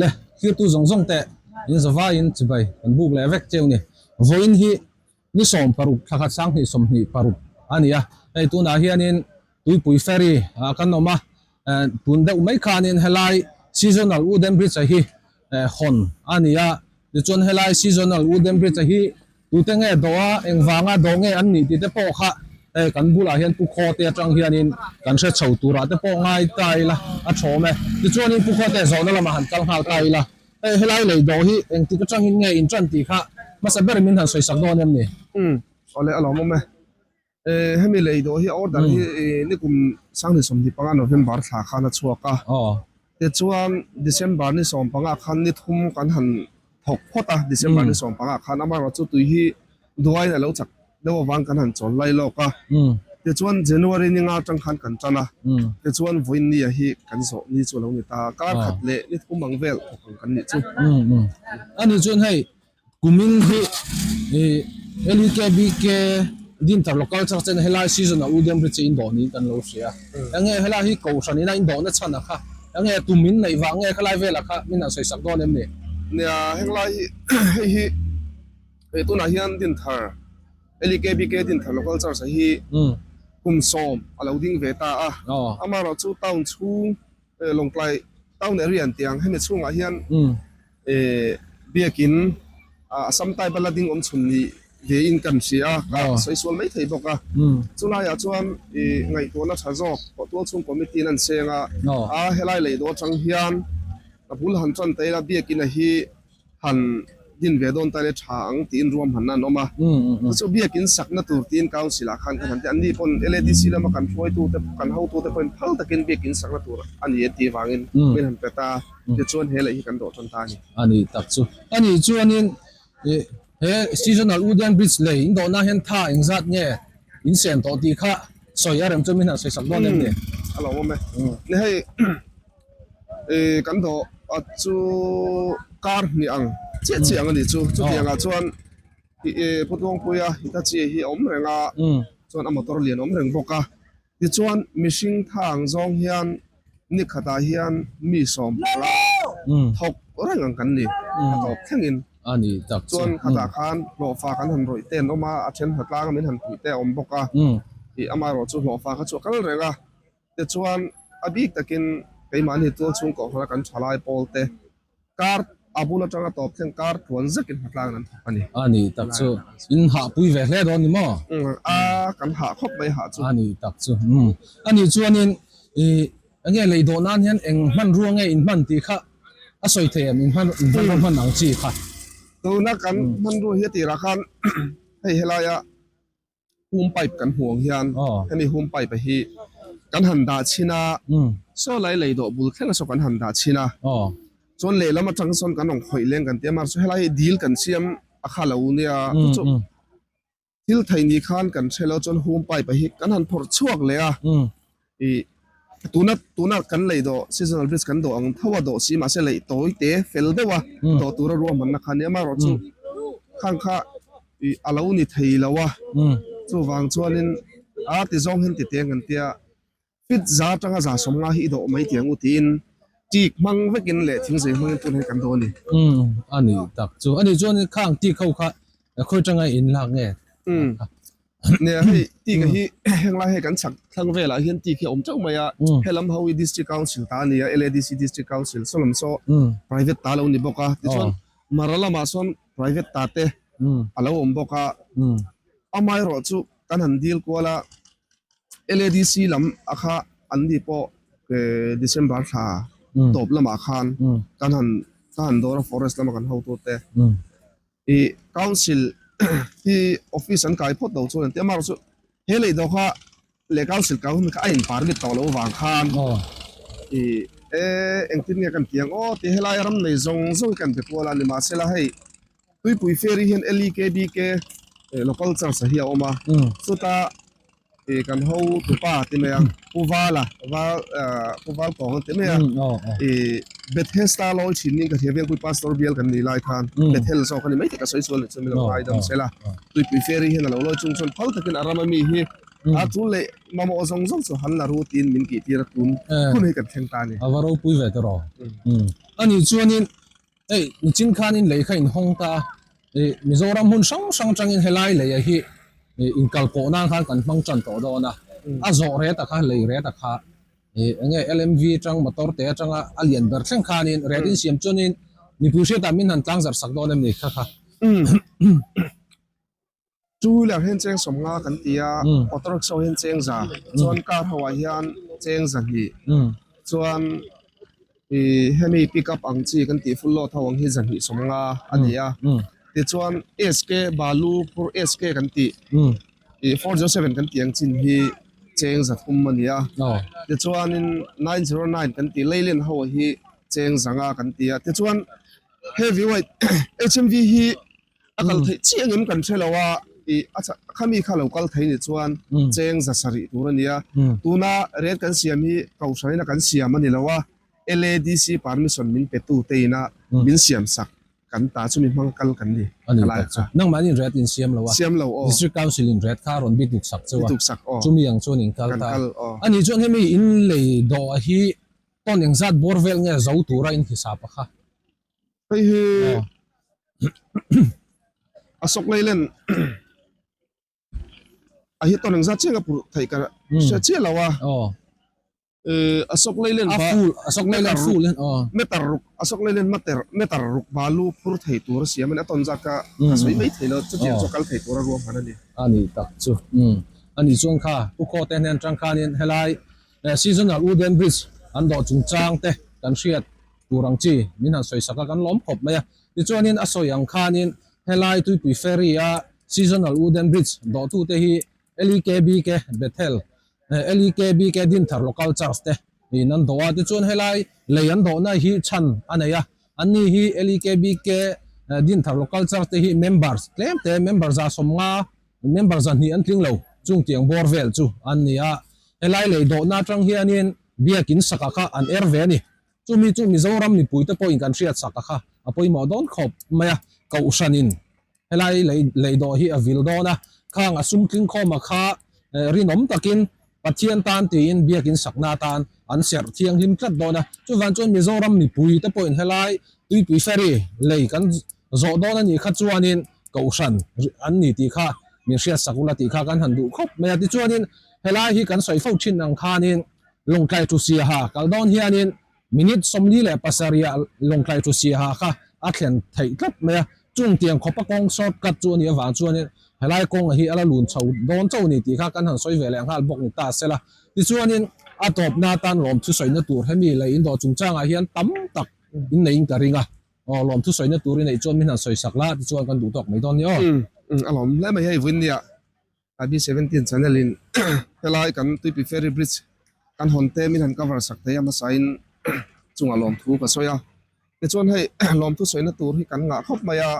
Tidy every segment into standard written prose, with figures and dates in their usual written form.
Le thirtu zawng zawng te in zavaiin chibai kan buk leh vek cheu ni. Vawiin hi ni 16 thla khat 2026 a ni a, hei tunah hianin Tuipui ferry ah kan awm a, tun deuh mai khanin helai seasonal wooden bridge a hi hawn a ni a, tichuan helai seasonal wooden bridge a hi Tute nge dawh a, engvanga dawh nge an nih tih te pawh kha hei kan bulah hian Pu Khawte atang hianin kan hre chho turah te pawh ngai ta ila a thawm e. Tichuanin Pu Khawte zawhna lamah han kal nghal ta ila, hei helai lei dawh hi engtik atangin nge in tan tih kha hmasa ber min han sawisak dawn em ni? Umm, awle a lawmawm e. Hemi lei dawh hi order hi nikum 2025 November thla khan a chhuak a. Tichuan December ni 15 khan ni thum kan han thawk phawt a, December ni 15 khan amaherawh chu tui hi duaiin a lo chak deuh avang kan han chawl lai lawk a. Tichuan January ni nga atang khan kan tan a, tichuan vawiin nia hi kan zawh ni chu a lo ni ta, kar khat leh ni thum ang vel thawk ang kan nih chu. Ani chuan hei Kumin hi LEKBK Dinthar Local Church ten helai season ah Udiam Bridge in dawh niin kan lo hria. Enge helai hi Kohhran ina in dawhna chhan a kha? Enge tum in neih vang nge khalai velah kha min han sawisak dawn em ni? Nia, henglai hi hei hi hei tunah hian Dinthar LEKBK Dinthar Local Church ah hi kum 10 a lo ding ve ta a. Amaherawhchu town chhung Lawngtlai town area an tih ang hemi chhungah hian biakin Assam type a la ding awm chhun ni ve in kan hria a, ka sawi sual mai thei bawk a. Chulaiah chuan ngaihtuahna tha zawk Tual chhung committee in an seng a, a helai lei dawh atang hian a bul han tan ta ila biakin a hi han din ve dawn ta le tha ang tiin ruahmanna an awm a. Chu chu biakin sakna tur tiin council ah khan kan han ti a, anni pawn LADC lama kan hruaitute kan hotute pawhin phal takin biakin sakna tur a ni an tih vangin min han pe ta a, tichuan he leh hi kan dawh tan ta a ni. A ni tak chu. A nih chuanin he seasonal wooden bridge lei in dawhna hian tha engzat nge in sen tawh tih kha sawi a rem chu min han sawi sak dawn em ni? A lo awm e. Ni hei. Kan dawh a chu kar hnih ang chiah chiah ang a ni chu. Chutiang ah chuan Pu Tuangpuia Hitachi hi a awm reng a, chuan a motor lian a awm reng bawk a. Tichuan mihring tha ang zawng hian ni khatah hian mi 15 thawk reng ang kan ni a tawp thlengin. Chuan khatah khan hlawhfa kan han rawih te an awm a, a then hnatlanga min han puih te a awm bawk a. Amaherawh chu hlawhfa kha chu a kal reng a. Tichuan, a bik takin keimahni tualchhung kohhrana kan thalai pawl te kar a bul atanga tawp thleng kar tluan zekin hmatlang an thawk a ni. A ni tak chu in hah pui ve hle dawn ni maw? A, kan hah khawp mai hah chu. A ni tak chu. A nih chuanin i enge lei dawh nan hian eng hmanrua nge in hman tih kha a sawi thei em? In hman in hmanrua hman ang chi kha. Tuna kan hmanrua hi a tirah khan hei helaia hum pipe kan hmuh ang hian hemi hum pipe hi kan han dah chhin a, saw lai lei dawh bul thleng a saw kan han dah chhin a, chuan lehlam atang sawn kan rawn khawih leng kan ti a, mahse helai hi dil kan siam a kha lo nia chu chu thil thei ni khan kan hre lo chuan hum pipe hi kan han phawrh chhuak leh a, ih tuna tuna kan lei dawh seasonal bridge kan dawh ang tho a dawh si mahse lei tawi te fel deuh a dawh tura ruahmanna kha nia amaherawh chu khang kha ih a lo ni thei lo a chuvang chuanin a ti zawng hian ti teng an tia fit za atanga za 50 hi i dawh mai tih ang u tiin tik hmang vekin leh thingzei hmangin tun hian kan dawh a ni. A ni tak chu a ni chuan khang tik ho kha khawi tanga in lak nge? Nia hei tik hi henglai hei kan chhak thlang velah hian tik hi a awm teuh mai a, helam ho hi District Council ta a ni a, LADC District Council saw lam saw private ta lo ni bawk a, tichuan Mara lamah sawn private ta te a lo awm bawk a, amaherawh chu kan han deal kual a, LADC lam a kha an ni pawh December thla tawp lamah khan kan han ka han dawr a forest lama kan hotute. I council hi office an kai phawt lo chuan an ti a, amaherawh chu he lei dawh kha leh council kau hi kha a in permit tawh loh avang khan i e engtin nge kan ti ang aw ti helai ram nei zawng zawng hi kan be kual a ni mahsela hei Tuipui ferry hian LEKBK local church ah hi a awm a chuta I kan ho tupa ti mai a Pu Vala Val Pu Val Kawng an ti mai a i Bethesda lawi thin ning ka hria Vengpui Pastor bial kan nih lai khan Bethel zawk a ni mai tih ka sawi sual ni chu min lo ngaidam sela Tuipui Ferry hian a lo lawi chung chuan phal takin a ram ami hi a tul leh mamawh zawng zawng chu han la ru tiin min kih tir a tun hun hi kan thleng ta a ni. A va ropui ve tawh rawh. Ani chuanin hei nichin khanin lei kha inhawng ta a, ih Mizoram hmun hrang hrang atangin helai leia hi ih inkalpawh nan khan kan hmang tan tawh dawn a, a zawh ret a kha lei ret a kha ih eng nge LMV atang motor te atanga a lian ber thleng khanin ret insiam chuanin mipui hriatah min han tlangzarh sak dawn em ni kha kha. Two wheeler hian cheng sawmnga kan ti a, auto rickshaw hian cheng za, chuan car ho ah hian cheng zahnih, chuan ih hemi pick up ang chi kan tih full load ho ang hi zahnih sawmnga a ni a, tichuan SK balu phur SK kan tih ih 407 kan tih ang chin hi cheng zathum a ni a, tichuanin 909 kan tih Leyland ho hi cheng zanga kan ti a, tichuan heavy weight HMV hi A kal theih chiah engem kan hre lo a, ih a khami kha lo kal thei ni chuan cheng za sarih tur a nia. Tuna rate kan siam hi Kohhranina kan siam a ni lo a, LADC permission min pe tu te ina min siam sak kan ta chu mi hmang kal kan ni helai kha. Nangmahni rate in siam lo a, Siam lo aw. District Council in rate kha rawn bituk sak cheu a, Bituk sak aw. Chumi ang chuan in kal ta. Kan kal aw. Ani chuan hemi in lei dawh hi tawn engzat bawr vel nge zo tura in hisap a kha? Hei hi a sawk lei len a hi tawn engzat chiang a purh theih ka hre chiah lo a. A sawk lei len ba a sawk lei len full len meter ruk a sawk lei len mater meter ruk balu phur thei tur a siam a ni a tawn zat kha ka sawi mai thei lo chutiang chu kal thei tur a ruahman a ni. A ni tak chu a ni chuan kha Pu Khawte hnen atang khanin helai seasonal wooden bridge an dawh chungchang te kan hriat tur ang chi min han sawi sak a, kan lawm khawp mai a. Tichuanin a sawi ang khanin helai Tuipui Ferry a Seasonal Wooden Bridge dawhtute hi LEKBK Bethel, LEKBK Dinthar Local Church te in an dawh a. Tichuan helai lei an dawhna hi chhan a nei a, anni hi LEKBK Dinthar Local Church te hi members tlem te, member 150, member 200 an tling lo chung tiang bawr vel chu an ni a. Helai lei dawhna atang hianin biakin saka kha an er ve a ni. Chumi chu Mizoram mipuite pawhin kan hriat sak a kha a pawimawh dawn khawp mai a, Kohhranin helai lei lei dawh hi a vil dawn a, khang a sum tling khawm a kha rinawm takin Pathian tan tiin biakin sakna atan an serh thianghlim tlat dawn a, chuvang chuan Mizoram mipuite pawhin helai Tuipui Ferry lei kan zawh dawn a nih kha chuanin Kohhran an ni tih kha min hriat sak ula tih kha kan han duh khawp mai a, tichuanin helai hi kan sawi fo thin ang khanin Lawngtlai thu siaha kal dawn hianin minute 47 ah Lawngtlai thu siaha kha a thlen theih tlat mai a, chung tiang khawpa kawng short cut chu a nih avang chuanin helai kawnga hi a la lun chho dawn chauh a ni tih kha kan han sawi ve leh nghal bawk ni ta sela. Tichuanin a tawpna atan lawmthu sawina tur hemi lei indawh chungchangah hian tam tak inneiin ka ring a, aw lawmthu sawina tur i neih chuan min han sawi sak la tichuan kan duh tawk mai dawn ni aw. A lawm hle mai hei vawiin nia. Abi 17 channel in helai kan Tuipui Ferry Bridge kan hawn te min han cover sak thei a hmasa in chungah lawmthu ka sawi a tichuan hei lawmthu sawina tur hi kan ngah khawp mai a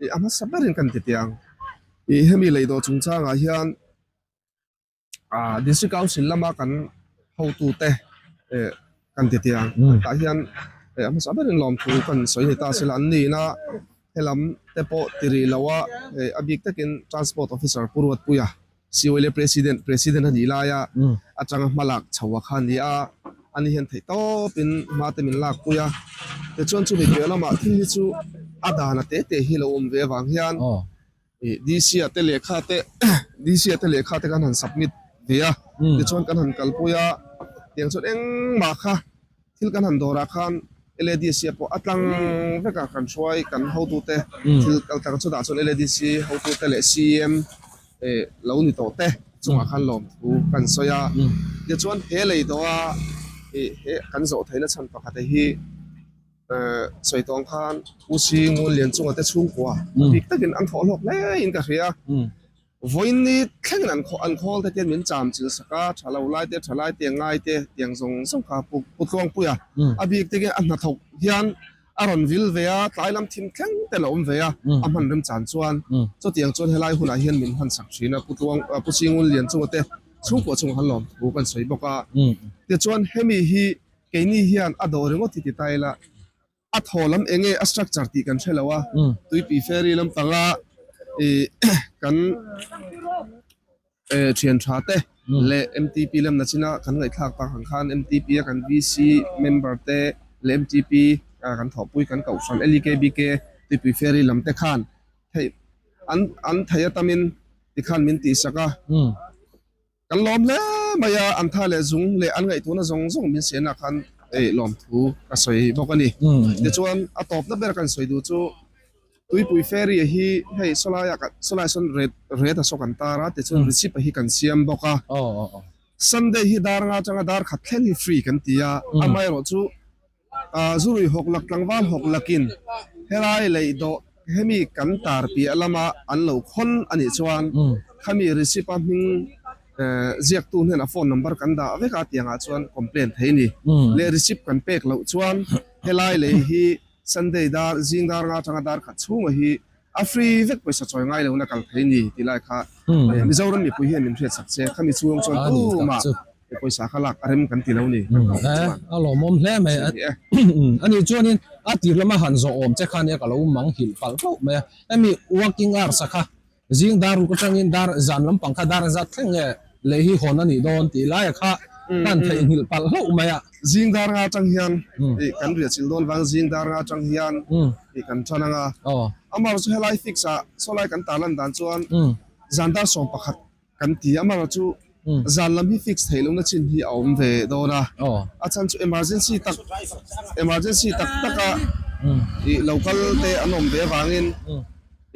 ih a hmasa berin kan ti tiang ih hemi lei dawh chungchangah hian ah District Council lama kan hotute eh kan ti tiang tah hian eh a hmasa berin lawmthu kan sawi ni ta sela an niin a helam te pawh ti rih lo a hei a bik takin transport officer Pu Ruatpuia COLA president president a nih laia atanga hma lak chho a kha a ni a ani hian theih tawpin hma te min lak pui a tichuan chumi piah lamah thil hi chu a dan a te te hi lo awm ve avang hian Ih DC ah te lehkha te DC ah te lehkha te kan han submit ve a tichuan kan han kalpui a tiang chuan engmah kha thil kan han dawrah khan LADC ah pawh a tlang vek a kan hruai kan hotute thil kal tlang chutah chuan LADC hotute leh CEM eh lo ni tawh te chungah khan lawmthu kan sawi a tichuan he lei dawh a ih he kan zawh theihna chhan pakhat hi. Sawi tawng khan U Si Ngun Lian chunga te chhungkua a bik takin an thawh hlawk hle in ka hria. Vawiin ni thlengin an an khawl te tian min cham chil sak a, tha lo lai te, tha lai te, ngai te tiang zawng zawng kha Pu Pu Tluangpui a. A bik takin a hnathawk hian a rawn vil ve a, tlai lam thim thleng te lo awm ve a, a hman rem chan chuan chutiang chuan helai hunah hian min hman sak thin a, Pu Tluang Pu Si Ngun Lian chunga te chhungkua chungah khan lawmthu kan sawi bawk a. Tichuan hemi hi Keini hian a dawh ringawt hi ti ta ila, a thaw lam eng nge a structure tih kan hre lo a, Tuipui ferry lampanga ih kan thian tha te leh MTP lam nachina kan ngaihthlak tak ang khan MTP a kan VC member te leh MTP. kan thawhpui kan kohhran LEKBK Tuipui Ferry lam te khan theih an an thei atamin tikhan min tihsak a. Kan lawm hle mai a, an tha leh zung leh an ngaihtuahna zawng zawng min sianah khan lawmthu ka sawi bawk a ni. Tichuan a tawpna ber kan sawi duh chu Tuipui Ferry hi hei sawlaiah sawlai sawn ret ret a saw kan tar a, tichuan receipt hi kan siam bawk a. Sunday hi dar nga atanga dar khat thleng hi free kan ti a, amaherawhchu Zurui hawk lak tlangval hawk lakin helai lei dawh hemi kan tar piah lama an lo khawn a nih chuan khami receipt a hming ziaktu hnenah phone number kan dah vek a tiangah chuan complaint thei a ni. Leh receipt kan pek loh chuan helai lei hi Sunday dar zing dar nga atanga dar khat chhunga hi a free vek pawisa chawi ngai lohna kal thei a ni tih lai kha Mizoram mipui hian min hriatsak che khami chhung chuan tumah He pawisa kha lak a rem kan ti lo ni. A lawmawm hle mai a. Ani chuanin a tir lama han zawh awm che kha nia ka lo mang hilh palh hlauh mai a. Hemi working hours a kha zing dar ruk atangin dar zan lampang kha dar zat thleng nge lei hi hawn a nih dawn tih laia kha kan theihnghilh palh hlauh mai a. Zing dar nga atang hian kan riah chilh dawn vang zing dar nga atang hian kan tan ang a. Amah chu helai fix ah saw lai kan tarlan dan chuan zan dar 11 Kan ti a, amaherawhchu zan lam hi fix theih lohna chin hi a awm ve dawn a, a chhan chu emergency tak emergency tak taka ih lo kal te an awm ve avangin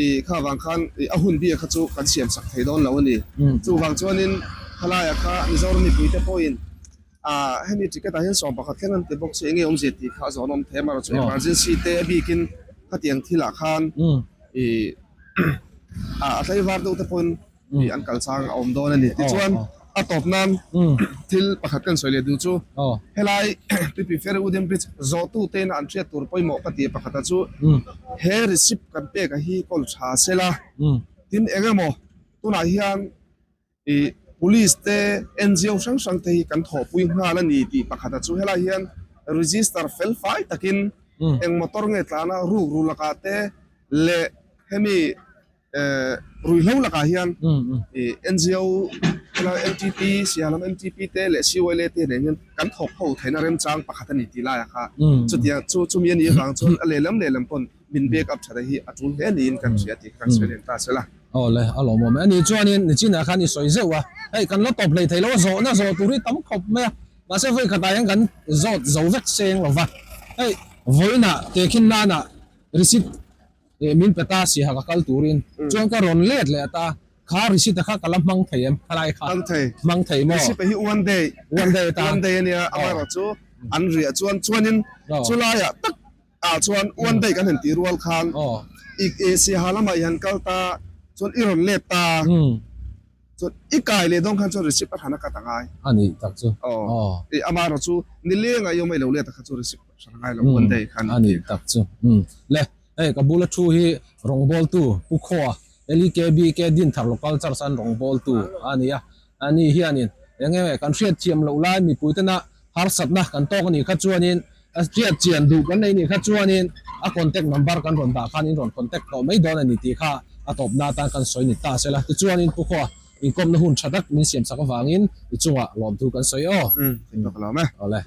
ih kha vang khan ih a hun bia kha chu kan siam sak thei dawn lo a ni. Chuvang chuanin khalaia kha Mizoram mipuite pawhin ah hemi ticket ah hian 11 thleng an ti bawk che enge awmzia tih kha a zawn awm thei a, amaherawhchu emergency te a bikin khatiang thilah khan ih a tlaivar deuh te pawhin tih an kal chang a awm dawn a ni. Tichuan a tawp nan thil pakhat kan sawi leh duh chu helai Tuipui Ferry Wooden Bridge zawhtu tena an hriat tur pawimawh ka ti pakhata chu he receipt kan pek a hi kawl tha sela tin eng emaw tunah hian ih police te NGO hrang hrang te hi kan thawhpui nghal a ni tih pakhata chu helai hian register fel fai takin eng motor nge tlana ruk ru lakah te leh hemi Ruihhlo lakah hian NGO helai MTP Sialam MTP te leh CYLA te nen hian kan thawk ho theihna remchang pakhat a ni tih laiah kha chutiang chu chumi a nih avang chuan a lehlam lehlam pawn min back up that hi a tul hle niin kan hria tih kha kan sawi lem ta sela. Aw le, a lawmawm e. Ani chuanin nichinah khan i sawi zeuh a, hei kan la tawp hlei thei lo a, zawhna zawh tur hi tam khawp mai a, mahse vawi khatah hian kan zawt zo vek seng lo va, hei vawiinah tehkhin nanah receipt Eh min pe ta si ha ka kal turin chuan ka rawn let leh ta kha receipt a kha ka la hmang thei em khalai kha Hmang thei. Hmang thei maw? Receipt hi one day. One day ta. One day ania amaherawh chu an riah chuan chuanin chulaiah tak ah chuan one day kan han tih rual khan i eh siaha lamah i han kal ta chuan i rawn let ta chuan i kai leh dawn khan chuan receipt a hran a cut a ngai. A nih tak chu. Aw. Eh amaherawh chu nileng a i awm a i lo let a kha chu receipt a hran a ngai lo one day khan. A nih tak chu. Le. Hei ka bula thu hi rawngbawltu Pu Khaw LEKBK Dinthar Local Church an rawngbawltu a ni a, ani hianin eng enge kan hriatthiam loh lai mipui tena harsatna kan tawk a nih kha chuanin a hriatchian duh kan nei nih kha chuanin a contact number kan rawn dah khan in rawn contact tawh mai dawn a ni tih kha a tawpna atan kan sawi ni ta sela. Tichuanin Pu Khaw inkawmna hun tha tak min siamsak avangin i chungah lawmthu kan sawi aw. Umm, ka lawm e. Awle.